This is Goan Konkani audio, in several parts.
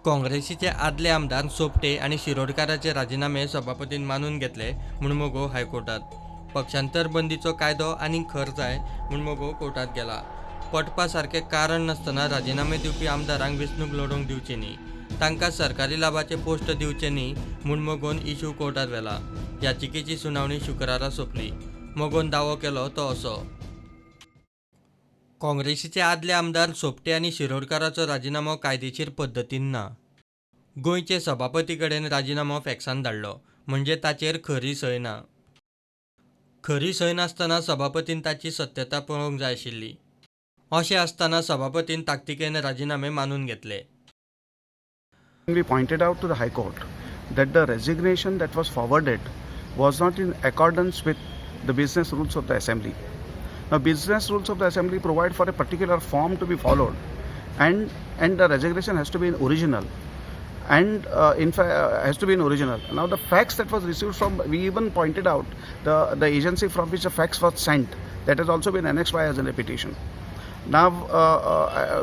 काँग्रेसीचे आदले आमदार सोपटे आनी शिरोडकाराचे राजिनामे सभापतीन मानून घेतले म्हूण मगो हायकोर्टात. पक्षांतर बंदीचो कायदो आनीक खर जाय म्हूण मगो कोर्टात गेला. पटपा सारकें कारण नासतना राजिनामे दिवपी आमदारांक वेंचणूक लडोवंक दिवची न्ही, तांकां सरकारी लाबाचे पोस्ट दिवचे न्ही म्हूण मगोन इशू कोर्टात व्हेला. याचिकेची सुनावणी शुक्रारा सोंपली. मगोन दावो केलो तो असो: काँग्रेसीचे आदले आमदार सोपटे आनी शिरोडकाराचो राजिनामो कायदेशीर पद्दतीन ना. गोंयचे सभापती कडेन राजिनामो फॅक्सान धाडलो, म्हणजे ताचेर खरी सय ना. खरी सय नासतना सभापतीन ताची सत्यता पळोवंक जाय आशिल्ली. अशें आसतना सभापतीन ताकतिकेन राजिनामे मानून घेतले. We pointed out to the High Court that the resignation that was forwarded was not in accordance with the business rules of the Assembly. Now, business rules of the Assembly provide for a particular form to be followed, and the resignation has to be in original, and in fact has to be in original. Now, the fax that was received from, we even pointed out the agency from which the fax was sent, that has also been annexed by us in a petition. Now,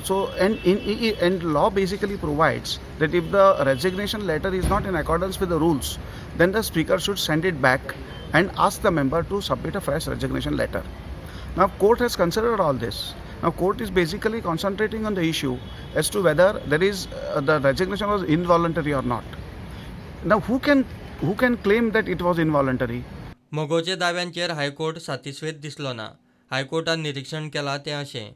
so and in and law basically provides that if the resignation letter is not in accordance with the rules, then the Speaker should send it back and ask the member to submit a fresh resignation letter. Now, court has considered all this. Now, court is basically concentrating on the issue as to whether there is the resignation was involuntary or not. Now, who can claim that it was involuntary? मगोचे दाव्यांचेर high court सातिस्वेद दिसलो ना. हायकोर्टान निरिक्षण केलां तें अशें: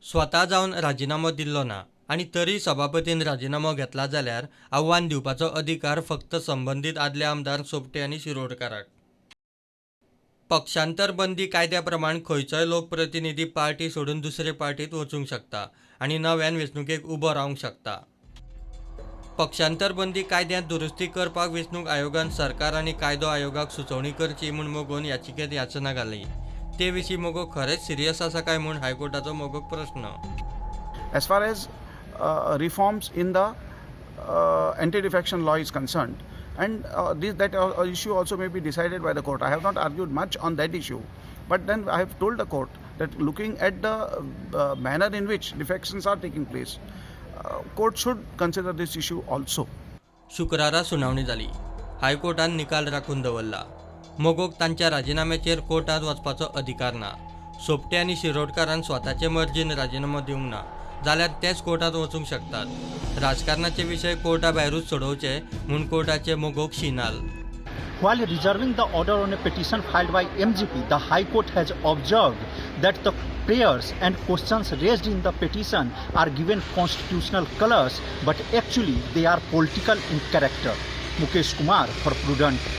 स्वता जावन राजिनामो दिल्लो ना आनी तरीय सभापतीन राजिनामो घेतला जाल्यार आव्हान दिवपाचो अधिकार फक्त संबंदीत आदले आमदार सोपटे आनी शिरोडकाराक. पक्षांतर बंदी कायद्या प्रमाण खंयचोय लोकप्रतिनिधी पार्टी सोडून दुसरे पार्टीत वचूंक शकता आनी नव्यान वेंचणुकेक उबो रावंक शकता. पक्षांतर बंदी कायद्यांत दुरुस्ती करपाक वेंचणूक आयोगान सरकार आनी कायदो आयोगाक सुचोवणी करची म्हूण मगोन याचिकेत याचना घाली. ते विशीं मगो खरेंच सिरियस आसा काय म्हूण हायकोर्टाचो मगोक प्रस्न. As far as reforms in the anti-defection law is concerned, and this that issue also may be decided by the court. I have not argued much on that issue, but then I have told the court that looking at the manner in which defections are taking place, court should consider this issue also. शुक्रारा सुनावणी जाली. हायकोर्टान निकाल राखून दवरला. मगोक तांच्या राजिनाम्याचेर कोर्टात वचपाचो अधिकार ना. सोपटे आनी शिरोडकारान स्वताचे मर्जीन राजिनामो दिवंक ना जाल्यार तेच कोर्टात वचूंक शकतात. राजकारणाचे विशय कोर्टा भायरूच सोडोवचे म्हूण कोर्टाचे मगोक शिनाल. While reserving the order on a petition filed by MGP, the High Court has observed that the prayers and questions raised in the petition are given constitutional colors, but actually they are political in character. Mukesh Kumar for Prudent.